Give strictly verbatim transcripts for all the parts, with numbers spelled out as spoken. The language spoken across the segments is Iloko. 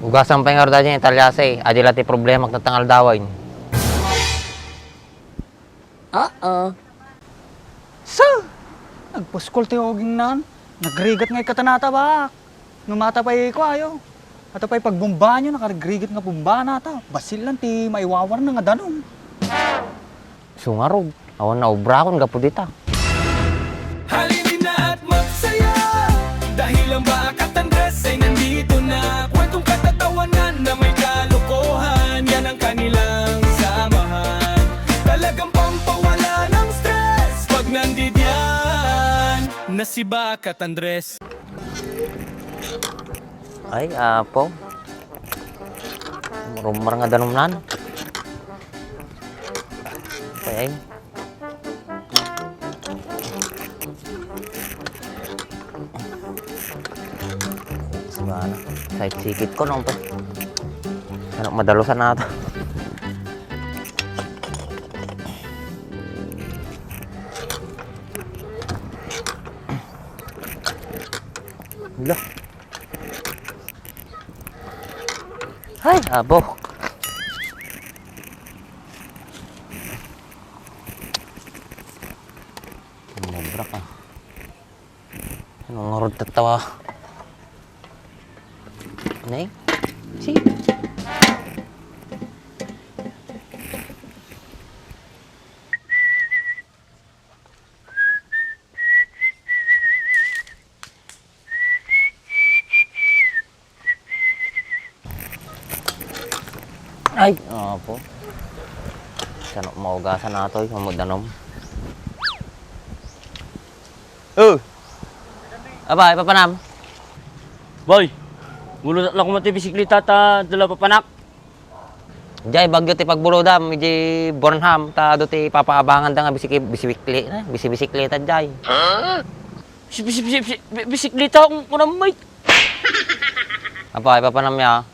Ugasan pay ngarud dayta iti talyasi, adi la ti problema ket natang aldawen. Oo. Sa! Nagpuskol ti ugingnan. Nagrigat nga ikkatanata, bak. No mata pay kuayo. Ato pay pagbombaanyo, nakarigrigat nga bombaanata. Bassit laeng ti maiwawarna nga danum. Isu ngarud, awan naobrakon gapu dita. Halina at magsaya dahil ang Baak at Andres ay nandito na. Kwentong katatawanan na may kalokohan, yan ang kanilang samahan. Talagang pampawala ng stress pag nandidiyan na si Baak at Andres. Ay, apo. Rumar nga danumnan. Ay, ay. Sigana. Sa sikit ko, no, pa. Ano, madalusan na ata. Hala. Ay, abo. Mobra ka. Ano nga rod tatawa? Nay? Si? Ay, apo. Sano maugasan natoy, mamudanom. Oh! Abay, papanam? Boy, gulutak lang kumati bisikleta ta dala papanak. Jay, bagyo ti pagbulodam, iji Burnham, ta adu ti papaabanganda nga bisiki-, bisibikli-, eh, bisibisikleta, jay. Bisi-, bisi-, bisi-, bisi-, bi-, bisikleta, kung kunam, mate. Apa, ipapanam ya?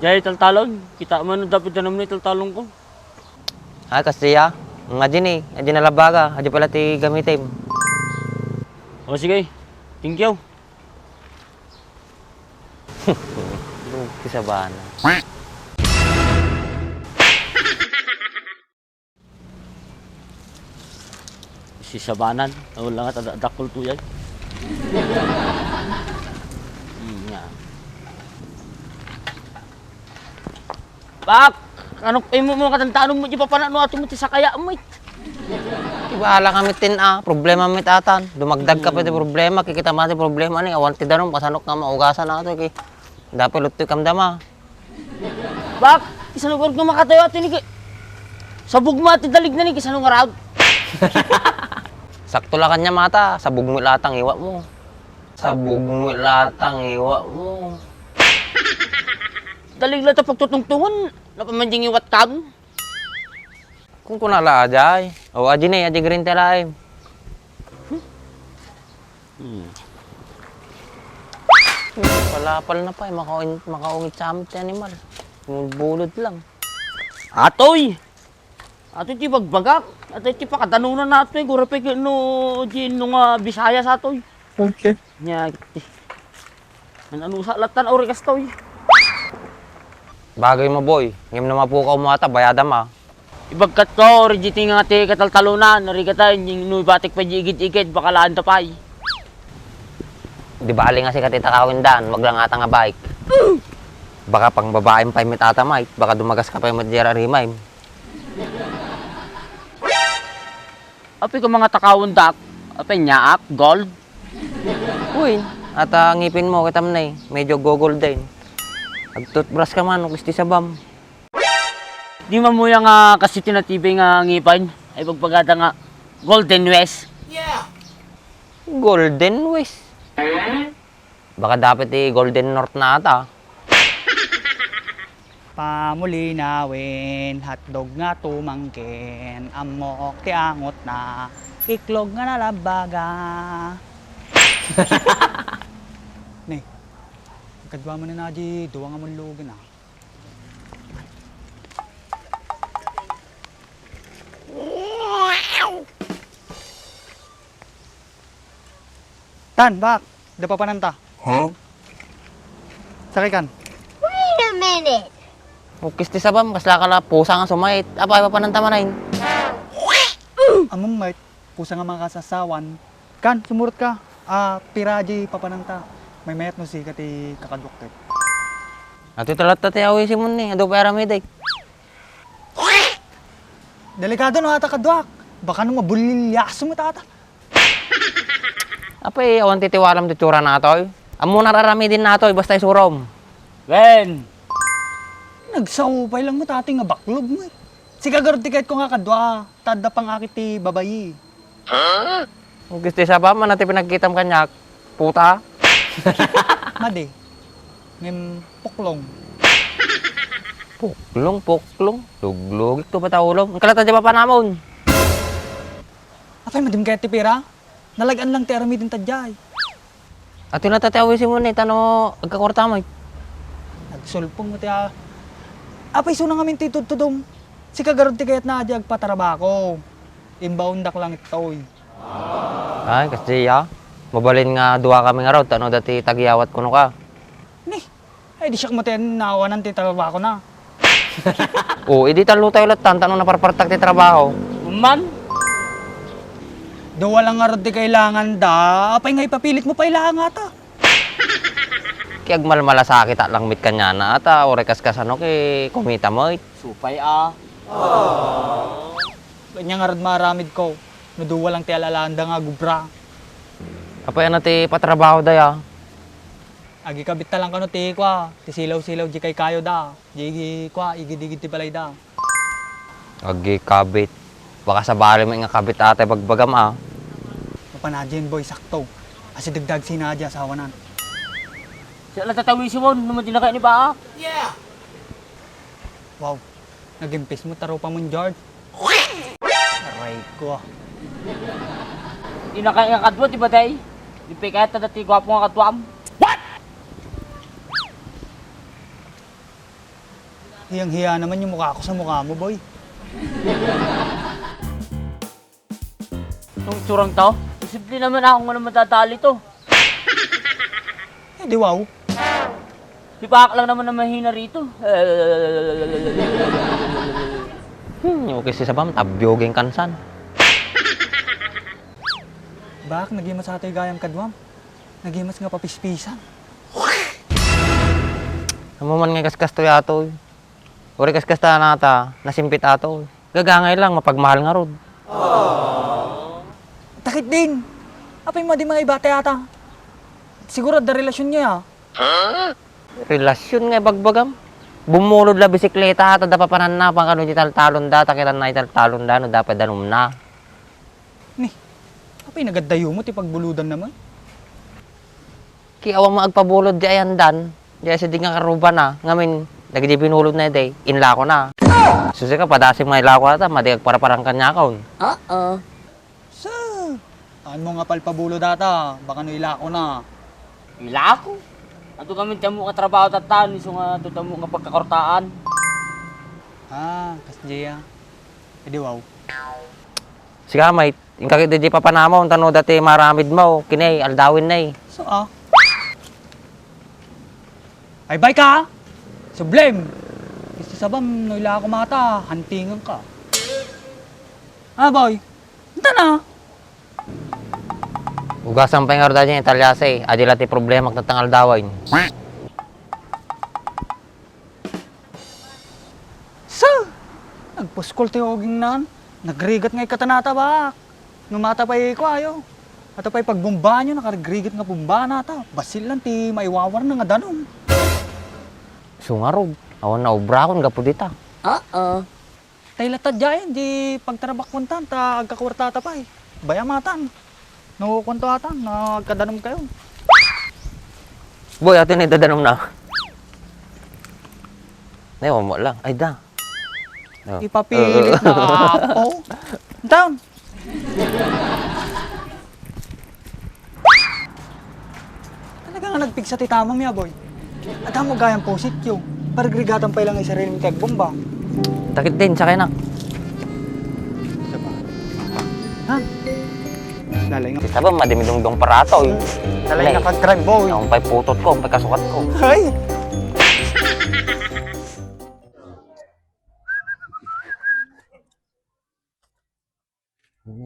Jay, taltalon. Kita man, dapat danam ni taltalon ko. Ay, kastiya. Nga din eh. Adi na labaga. Adi pala ti gamitim. O, sige. Thank you. Ti sabana. Sisabanan. Wala nga, tada-, dakol to yan. Hmm, nga. Pak! Ano, imo mo katantanon mo, di pa panano ato mo ti sakaya mo, eh. Di bahala kami tin, ah, problema mi tatan. Dumagdag ka pa ti problema, kikita mo ti problema ni, awan ti danum, pasanok nga maugasan na ito, ki. Dapat lutoy kam dama. Pak! Isano garud nga makatayo ato ni, ki. Sabog mo ati dalig na ni, kisano nga raod? Sakto la kanya mata, sabog mo latang iwa mo. Sabog mo latang iwa mo. Dalig la ta pagtutungtungan, napamanjing iwat kam. Kung kuna la, ajay. O, adi na, adi green ta laim. Hmm. Palapal na pa, eh. Makaungit, makaungit sa amin ti animal. Bulod lang. Atoy! Atoy ti bagbagak. Atoy ti pakadanunan na atoy. Gura pa no, di no nga Bisaya sa atoy. Okay. Nya, ti. An-, ano sa latan, ori kastoy. Bagay mo, boy. Ngem no mapukaw mo ata, bayadam, ah. Ibagkat ko, ori diti nga ti kataltalonan, ori kata, no ibatik pa di igid-igid, baka laan ta pay. Di bali nga sika ti takawin dan, wag lang ata nga bike. Baka pang babaem pay met ata, mate. Baka dumagas ka pay met di arimay. Api ko mga takawon dak, api nyaak, gold. Uy, ata ngipin mo, kitam na eh. Medyo gogolden. Ag-toothbrush ka man, ukis ti sabam. Di mamuya nga kasi ti natibay nga ngipin, ay pagpagada nga golden west. Golden west? Baka dapat ti golden north na ata. Pamulinawen, hotdog nga tumangken, ammook ti angotna, iklog nga nalabaga. Ne, kadua man na di dua nga mullugen, ah. Tan, bak, da papananta. Huh? Sakay kan. minute. Ukis ti sabam, kasla ka la pusa nga sumait. Apay, papananta manen. Ammom met, pusa nga makasasawat. Kan, sumurotka. A, pira diay papananta. Maymayat no sika ti kakaduak ket. Atoy talatta ti awisimon ni, adu pay aramidek. Delikado no ata kaduak. Baka no mabulilyaso met ata. Apay, awan ti tiwaram ti itsura natoy. Ammom no ar-aramidennatoy, basta isurom. Wen! Nagsao pay lang met atoy nga baklog met. Sika garud ti kayatko nga kadua, ta adda pangakit ti babai. Ukis ti sabam, ania ti pinagkitam kaniak? Puta? Madi. Ngem puklong. Puklong, puklong. Luglugik to bata ulom. Ang kalata di papanamon. Apay, madim kayat ti pira? Nalag-an lang ti aramidenta diay. Atoy latta ti awisimon ni, ta no agkakuarta met. Nagsulpong met ti a-, apay, isuna ngamin ti tudtudom. Sika garud ti kayatna a di agpatrabako. Imbaondak lang itoy. Ay, kasdiay. Mabalin nga duakami ngarud, ta no adda ti tagyawat kunoka. Ni, ay, di siak met ti naawanan ti trabakona. O, idi tallotayo lattan, ta no naparpartak ti trabaho. Umman? Dua lang ngarud ti kailanganda. Apay nga ipapilitmo pay la ngata? Ki agmalmalasakit lang met kaniana, ta uray kaskasano, ki kumita met. Supay a. Ania ngarud maaramidko, no dua lang ti al-alaanda nga agubra. Apay, ania ti patrabahoda, ya? Agikabit ta lang kano ti kua, ti silaw-silaw di kaykayoda, di igi-, kua, igid-igid ti balayda. Agikabit. Baka sabali met nga kabit ata ti bagbagam, a. Mapan a diay, boy, sakto. Asideg da agsina a di asawanan. Siak latta ti awisimon, no madi na kayat ni Baak. Wow. Nagimpis met ti rupamon, George. Aray ko. Di na kayat nga kadua ti batay. Di pay kayat ta dati guapo nga kaduam. Hiyang-hiya naman yung mukha ko sa mukha mo, boy. Nung itsurang tao, posible naman ako nga naman dadali to. Eh, di wow. Di pa lang naman na mahina rito. Hmm, ukis ti sabam, tabyoging kansan. Bak, nagimas atoy gayam kaduam. Nagimas nga papispisan. Ammom man nga kaskas toy atoy. Uray kaskas ta nata, nasimpit atoy. Gagangay lang, mapagmahal ngarud. Takit din. Apay mo di mga ibate ata? Siguro da relasyon niya, ah. Relasyon nga ibagbagam? Bumulod la bisikleta, ta da papananna, pangkano di taltalon da, ta kitan na italtalon da, no dapat danum na. Ni, apay nagaddayo mo ti pagbulodan naman? Ki awan mo agpabulod di ayandan, di asideg nga karubana, ngamin, dagiti binulod na iti, inlako na. Susi ka, padasig nga ilako ata, madi agparaparang kaniakon. Oo. Sa, saan mo nga palpabulod ata, baka no ilako na. Ilako? Ato kami ti ammo nga trabaho tatan, isu nga ato ti ammo nga pagkakortaan. Ah, kasdiya. Edi wow. Sika, mate, inka ket di papanamon, tano dati maramid mo, kinay, aldawin na eh. So, ah. Ay, bay ka, ah. Sublem. Gusto sabam, no ila ako mata, hantingan ka. Ah, boy. Anta na. Ugasan pay ngarud daydiay nga italyasi, adi la ti problema ket natan nga aldawen. Sa! Nagpuskol ti ugingnan. Nagrigat nga ikkatanata, bak. No mata pay kuayo. Ata pay pagbombaanyo, nakarigrigat nga bombaanata. Bassit lang ti maiwawarna nga danum. Isu ngarud, awan naubrakon gapu dita. Oo. Tay latta diay, di pagtarabakkontan, ta agkakuartata pay. Bayamatan. No, kuanto atan, no, agkadanumkayo. Boy, ato ni dadanum na. Nay, mo lang. Ay, da. Oh. Ipapilit na apo. Down. Talaga nga nagpigsa ti tamam ya, boy. Adda mo gayam pusit yo. Parigrigatan pay lang isarili ti agbomba. Takit din, sakay na. Isa pa. Ha? Lalay nga. Saba, madimidungdong parato, eh. Lalay nga pag-drive, boy. Ang pay putot ko, ang pay kasukat ko. Ay!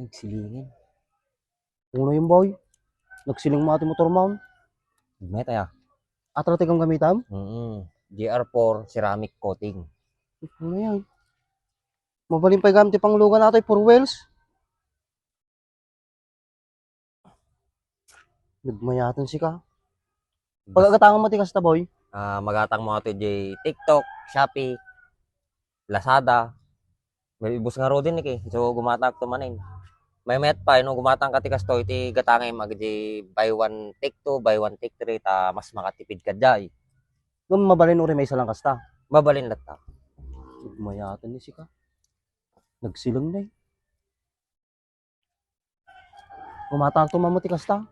Silingin. Uno yung boy. Nagsiling mo ati motor mo. Met aya. Atra ti gamitam? Mm. G R four ceramic coating. Ano yan? Mabalin pa gamit ti panglugan atoy four wheels. Nagmayaten sika. Pagagatangan mo ti kasta, boy. Ah, magatang mo ato di TikTok, Shopee, Lazada. May ibus nga rodin ni ki. So, gumatak to manin. May met pa, no, gumatang ka ti kasto, iti gatangay mag di buy one, take two, buy one, take three, ta mas makatipid ka jay. Ngem mabalin uri may isa lang kasta. Mabalin latta. Nagmayaten ni sika. Nagsiling na eh. Gumatak to mamuti kasta.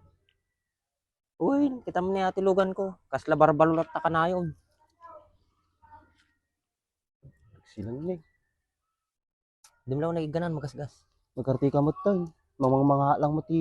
Uy, kita mo ni ati lugan ko. Kasla barbalo latta kanayon. Nagsiling na eh. Dimlaw na iganan, magasgas. Nagkartika mo tayo. Mamang mga lang mo ti